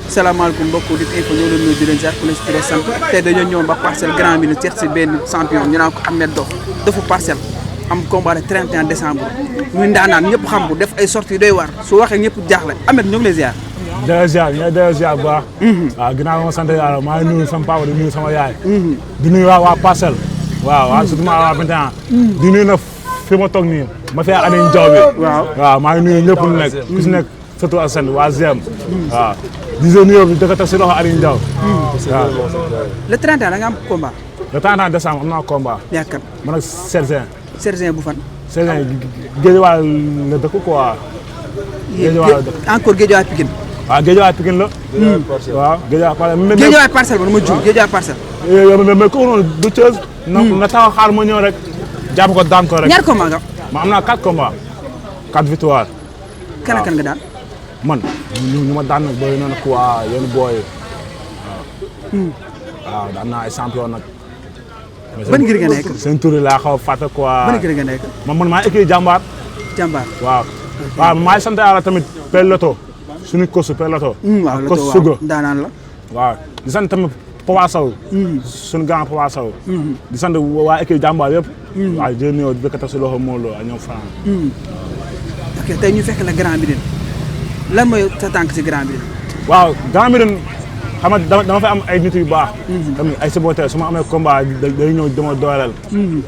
salaamaaleykum mbokk Lutte Info ñoo leen nuyu di leen ziar ku nekk ci tur sant tey dañoo ñëwoon ba Parcelles Grand Médine seet si benn champion ñu naan ko Ameth Dof Dofu Parcelles am combat le 31 décembre muy ndaanaan ñëpp xam ko def ay sorties yu doy waar su waxee ñëpp jaaxle Ameth ñu ngi lay ziar. delloo ziar ñu ngi delloo ziar bu baax. waaw ginnaaw ma sant yàlla maa ngi nuyu sama papa di nuyu sama yaay. di nuyu waa Parcelles. waaw surtout waa 21. di nuyu nag fi ma toog nii ma fi Aliou Ndiaw bi. waaw maa ngi nuyu ñëpp lu nekk ku si nekk surtout Assane waa Zem. waaw di leen nuyoo bi da ko teg si loxo Aliou Ndiaw. waaw le 31 da nga am combat. le 31 décembre am naa combat. yaakaar man ak Sergent. Sergent bu fan. Sergent Guédiawaye la dëkk quoi. Guédiawaye la dëkk encore Guédiawaye Pikine. waaw Guédiawaye Pikine la. waaw Guédiawaye Parcelles ba ma juum Guédiawaye Parcelles. mais kooku noonu du Thiès. na taxaw xaar ma ñëw rek. jàpp ko daan ko rek. ñaar combat nga. ma am naa 4 combats 4 victoires. kan ak kan nga daan. man ñu ma daan nag bëri na nag waa yenn booy waaw daan naa ay champion nag. ban ngir nga nekk. seen tur yi laa xaw a fàtte quoi. ban ngir nga nekk. man maa écrit jàmbaar. jàmbaar waaw. waaw maa ngi sant yàlla tamit Pelleto suñu kosu Pelleto. waaw kos Suga daanaan la. waaw di sant tamit Papa Sow. suñu grand Papa Sow. di sant waa écrit jàmbaar yëpp. waaw jërëjëf ñëw di ko teg si loxo Mawlo ak ñoom Franc. ok tey ñu fekk la Grand Médine lan mooy sa tànk si Grand Médine. waaw Grand Médine xam nga dama fay am ay nit yu baax. tamit ay supporters su ma amee combat day ñëw dama dooleel.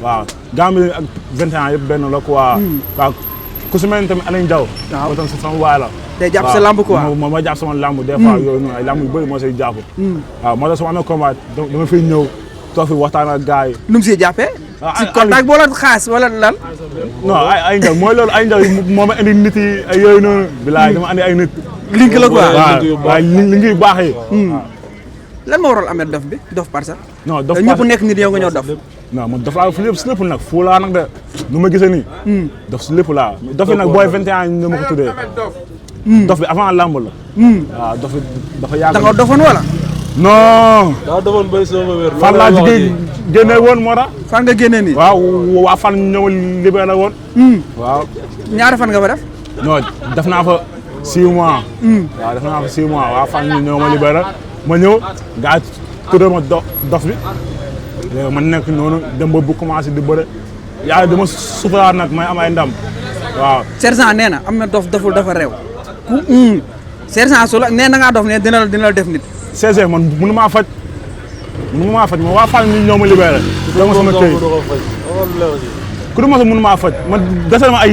waaw Grand Médine ak 21 yëpp benn la quoi. waaw ku si mel ni tamit Aliou Ndiaw. waaw tam sama waay la. day jàpp sa lamb quoi ma jàpp sama lamb des fois yooyu noonu ay lamb yu bëri moo say jàpp. waaw moo tax su ma amee combat dama fiy ñëw toog fi waxtaan ak gars yi. nu mu siy jàppee. si contact boo la xaas wala lan. non ay Ndiaw mooy loolu ay Ndiaw moo ma indi nit yi ay yooyu noonu. bilaay dama andi ay nit. link la quoi waaw link yu baax yi. lan moo waral Ameth Dof bi Dof Parcelles. non Dof ñëpp nekk nit yow nga ñëw Dof. non man Dof laa si lépp nag fu laa nag de nu ma gisee nii. Dof si lépp laa Dof yi nag booy 21 ñu ma ko tuddee. Dof bi avant lamb la. waaw Dof bi dafa yàgg. da nga dofoon wala. non. daa dofoon bay soog a wér. fan laa jigéen génne woon moo tax. fan nga génnee nii. waaw waa fan ñëw libéré woon. waaw. ñaari fan nga fa def. non def naa fa 6 mois. waaw def naa fa 6 mois waa fan ñëw ma libéré ma ñëw gars tuddee ma Dof bi léegi ma nekk noonu dem ba bu commencé di bëre yàlla dama suturaat nag may am ay ndam waaw. Sergent nee na Ameth Dof doful dafa réew. Sergent su la nee na ngaa dof ne dina la def nit. CG man mënu maa faj ma waa fan ñëw ma libéré. dama sama këy ku du ma sa mënu maa faj ma desal ma ay.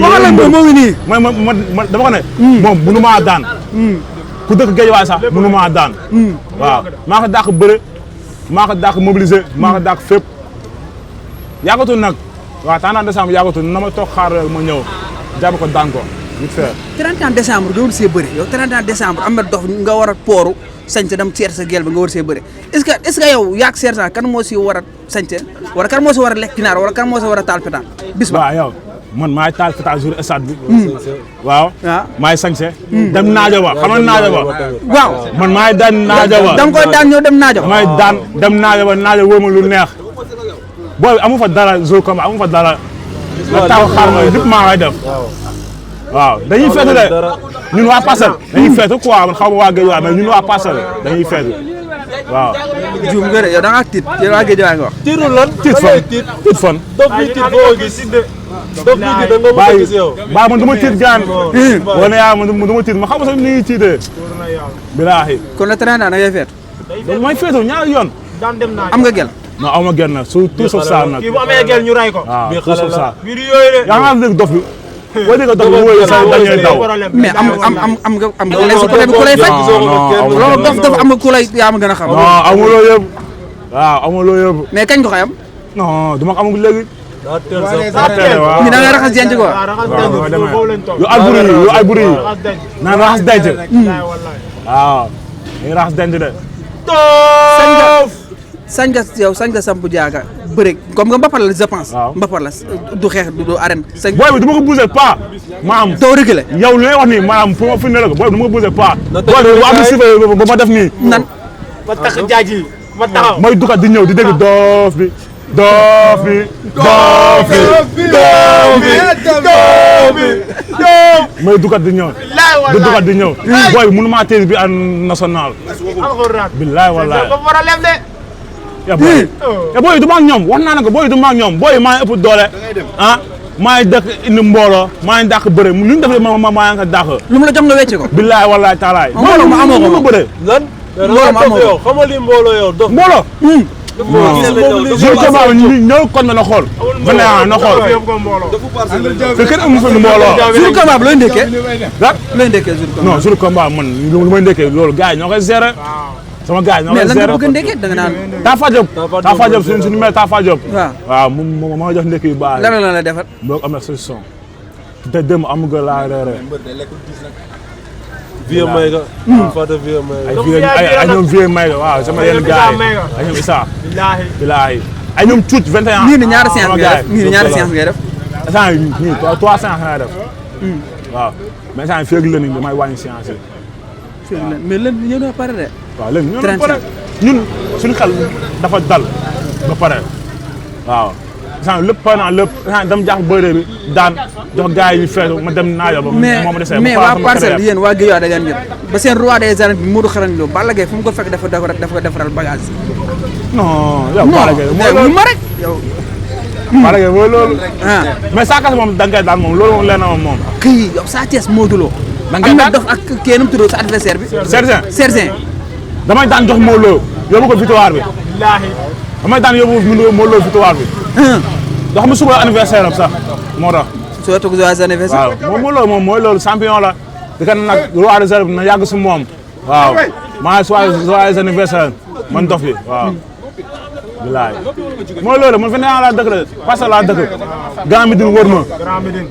waxal moo ngi nii. ma dama ko ne. moom mënu maa daan. ku dëkk Guédiawaye sax mënu maa daan. waaw maa ko dàq bëre maa ko dàq mobilisé maa ko dàq fépp. yàggatul nag waaw 31 décembre yàggatul na ma toog xaar ma ñëw jàpp ko daan ko vite fait. 31 décembre nga war see bëre yow 31 décembre Ameth Dof nga war a pooru sañse dem seet sa gel ba nga war see bëre est-ce que yow yaag Sergent kan moo si war a sañse wala kan moo si war a lekk ginaar wala kan moo si war a taal pétale bis ba. waaw yow man maay taal pétale jour stade bi. waaw maay sañse. dem naajo ba xam nga naajo ba. waaw man maay daan naajo ba. da nga koy daan ñëw dem naajo ba. maay daan dem naajo ba naajo wóor ma lu neex. booy amu fa dara jour comme amu fa dara. nga taw xaar ma lépp maa ngay def. waaw dañuy feetu de ñun waa Parcelles dañuy feetu quoi man xaw ma waa Guédiawaye mais ñun waa Parcelles dañuy feetu waaw. juum nga de yow da ngaa tiit yow waa Guédiawaye nga wax. tiitul lan tiit fan. Dof bi tiit boo gis. Dof bi tiit da nga mën a gis yow. baa man du ma tiit gaan. wane yaa man du ma tiit ma xam nga sax ni ñuy tiitee. bilaahi. kon le 31 da ngay feetu. mooy feetu ñaari yoon. am nga gel. non aw ma gel nag su tout sauf ça nag. kii bu amee gel ñu ray ko. waaw tout sauf ça. bii di yooyu de. yaa ngi dégg Dof bi. boo déggee Dof bi wóoree sax dañuy daw. mais am nga ku lay su côté bi ku lay faj. loolu Dof am nga ku lay yaa ma gën a xam. non amuloo yëpp. waaw amuloo yëpp. mais kañ ko xayam. non du ma ko amul léegi. daa teel waaw ñu da ngay raxas denc quoi. yu ay buri yi naan raxas denc. waaw dañuy raxas denc de. sañ nga samp jaaga bëre comme nga mbapat la je pense. waaw mbapat la du xeex du arène. booy bi du ma ko bougé pas maam. doo reculer. yow li ngay wax nii maanaam fu ma fi ne la ko booy bi du ma ko bougé pas. booy bi waa bi sifflé ba ma def nii. nan ma tax jaaji ma taxaw. mooy dukat di ñëw di dégg doof bi. doof bi doof bi doof bi doof bi mooy dukat di ñëw. di dukat di ñëw. booy bi mënu maa téye bi an national. billaay wallaay. ya booy du ma ak ñoom wax naa ne ko booy du ma ak ñoom booy maa ngi ëpp doole ah maa ngi dëkk indi mbooloo maa ngi dàq bëre lu ñu def maa ngi ko dàq. lu mu la jox nga wecce ko. billaay wallaay taalaay. mbooloo ma amoo ko ma bëre. lan. mbooloo ma amoo ko xamal li mbooloo yow dof. mbooloo. jour combat bi ñëw kon na xool. vraiment na xool. fi kenn amu fa mbooloo. jour combat bi looy ndekkee. ah looy ndekkee jour combat. non jour combat man lu may ndekkee loolu gars yi ñoo koy gérer. sama gars yi ñoo koy mais lan gérer nga bëgg a ndekkee da nga naan. Tafa Diop suñu mère Tafa Diop. waaw waaw moom moo jox ndekki yu baax yi. lan la la defar. boog am na solution. te démb amu nga laa reere. vieux Mayga. Fata vieux Mayga. ay ñoom vieux Mayga waaw sama yenn gars yi ay ñoom Issa. billaahi ay ñoom Cuuc 21. nii ni ñaari séance ngay def nii ni ñaari séance ngay def. instant yii nii 3 séances ngay def. waaw mais instant yii fii ak lënd yi damay wàññi séance yi. mais lën ñëw na pare de. waaw léegi ñun ba pare ñun suñu xel dafa dal ba pare waaw. instant lépp pare naa lépp instant dama jaax bëre bi daan jox gars yi ñu feetu ma dem naa yóbbu. moo ma desee mais waa Parcelles yéen waa Guédiawaye da ngeen jot ba seen roi des arènes bi Modou Xarañ Lo Balla Gaye fu mu ko fekk dafa defaral bagage. non yow Balla Gaye mooy loolu ma rek yow. Balla Gaye mooy loolu. ah mais saa kas moom da nga koy daan moom loolu moom leer na moom. kii yow Sa Thiès Modou Lo. da nga koy daan dof ak kii nu mu tudd sa adversaire bi. Sergent. damay daan jox Modou Lo yóbbu ko victoire bi. damay daan yóbbu Modou Lo victoire bi. ndax mu suba anniversaire am sax moo tax. soo toog joyeux anniversaire. waaw moom loolu moom mooy loolu champion la. di ko nag roi des arènes na yàgg si moom. waaw maa ngi joyeux anniversaire man dof bi waaw. bilaay mooy loolu man fi ne laa dëkk de Parcelles laa dëkk. Grand Médine wër ma.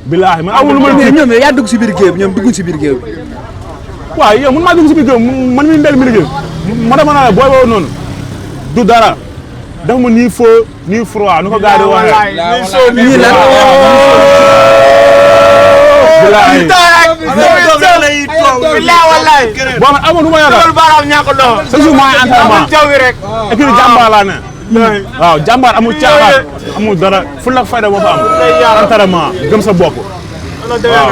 bilaay man amul lu ma. mais ñoom yaa dugg si biir géew bi ñoom dugguñ si biir géew bi. waaw yow man maa dugg si biir géew man mii mbel mi liggéey ma dama naa la booy boobu noonu du dara def ma nii faux nii froid nu ko gars yi di waxee. nii lan. bilaay. boo man amul lu ma yaakaar. sa jour maa ngi entraînement. et puis jàmbaar laa ne. waaw jàmbaar amul caaxaan amul dara fu la fayda boo fa am. entraînement gëm sa bopp. waaw.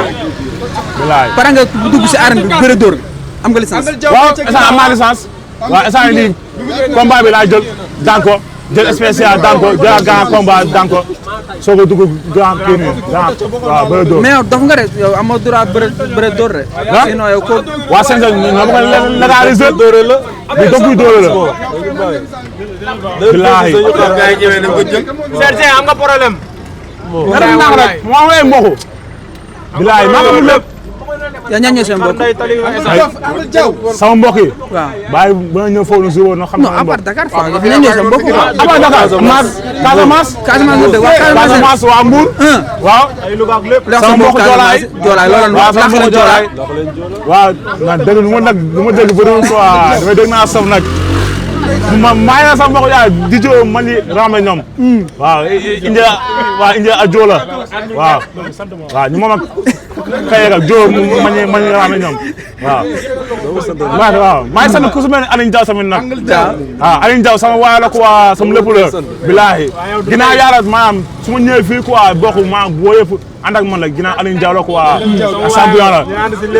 bilaay. pare nga dugg si arène bi bëre dóor am nga licence. waaw instant am naa licence. waaw instant yii nii combat bi laa jël daan ko jël spécial daan ko jël grand combat daan ko soo ko dugg grand kii nii grand waaw bëre dóor. mais yow dof nga de yow amoo droit bëre dóor de. ah sinon yow ko. waa CNG ñoo ma ko légaliser dóore la. bu dof buy dóore la. bilaahi. Sergent am nga problème. nga def naa ko rek moo am ay mbokk. bilaahi maa ngi lépp. yaa ñaan ñoo seen mbokk. sama mbokk yi. waaw bàyyi ba ñëw foofu na si woon xam non à part Dakar quoi dafa ñaan ñoo seen mbokk quoi. à part Dakar Casamance. Casamance nga dëgg waa Casamance waa Mbour. waaw. sama mbokk Joolaay. Joolaay loolu waaw sama mbokk Joolaay. waaw man dégg lu ma nag lu ma dégg bëriwul quoi damay dégg naa saf nag. maa ngi leen sama mbokk yaay di joo man yi rame ñoom. waaw indi a joo la waaw. waaw ñu moom ak kay ak joo man yi rame ñoom waaw. waaw maa ngi sant ku su mel ne Alioune Diaw tamit nag. waaw Alioune Diaw sama waay la quoi sama lépp la. bilaahi ginnaaw yàlla maanaam su ma ñëwee fii quoi bokk maanaam boo yëpp ànd ak man la ginnaaw Alioune Diaw la quoi. champion la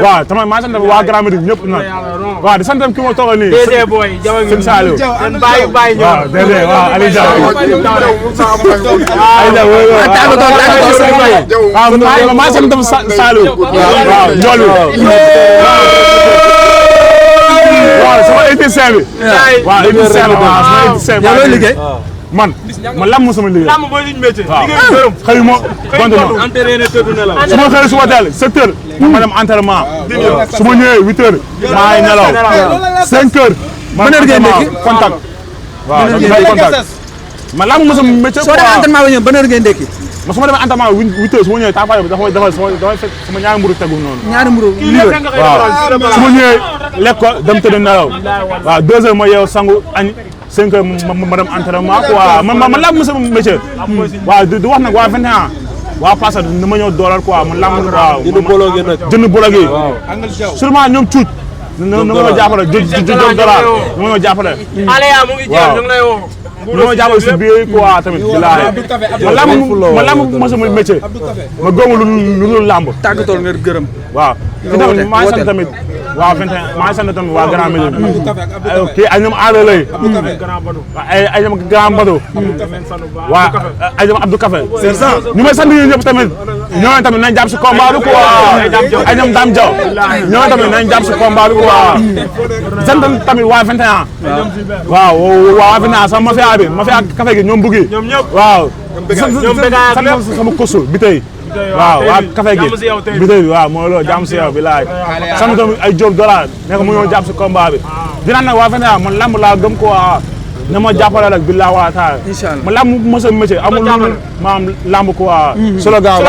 waaw tamit maa ngi sant waa Grand Médine ñëpp nag. waaw di sant ki ma toogal nii. sëñ Saliou. waaw déedéet waaw Alioune Diaw. Alioune Diaw waaw maa ngi sant tam Saliou. waaw njool bi. waaw sama édition bi. waaw édition bi waaw sama édition bi. yow looy liggéey. man lamb sama liggéey. lamb mooy suñu métier. waaw xëyuma gont ma. su ma xëyee suba teel 7 heures. ma dem entraînement. su ma ñëwee 8 heures. maa ngi nelaw 5 heures. ma dem entraînement contact. waaw damay contact. man lamb ma sama métier soo demee entraînement ba ñëw ban heure ngay ndekki. ma su ma demee entraînement 8 heures su ma ñëwee temps bi dafay fekk sama ñaari mburu tegu noonu. ñaari mburu waaw su ma ñëwee lekk ko dem tëdd nelaw waaw 2 heures ma yeew sangu añ 5 heures ma dem entraînement quoi man làmb sama métier. waaw di wax nag waa 21 waa Parcelles ni ma ñëw doolal quoi man làmb waaw jënd bolog yi sûrement ñoom cuuc na ma jàppale jënd dollar na ma ñëw jàppale waaw na ma jàppale si biir quoi tamit bilaay man làmb ma sama métier ma góobu lu làmb tàggatool nga gërëm waaw ki tamit maa ngi sant tamit waa 21 maa ngi sant tamit waa Grand Médine kii ay ñoom aada lay ay ñoom Grand Badou waa ay ñoom Abdou Café ñu may sant ñi ñëpp tamit ñooñu tamit nañ jàpp si combat bi quoi ay ñoom Dame Diaw ñooñu tamit nañ jàpp si combat bi quoi sant tamit waa 21 waaw waa 21 sama mafia café gi ñoom buggi waaw sant sama kosu bi tey waaw waa café gi bi tey waaw mooy loolu jàmm si yow bi laay sant tamit ay Diop dollar nekk mu ñëw jàpp si combat bi dinaa nag waa 21 man lamb laa gëm quoi na ma jàppale rek billahi wa taala inshallah man lamb ma sa métier amul maam lamb quoi solo gaaw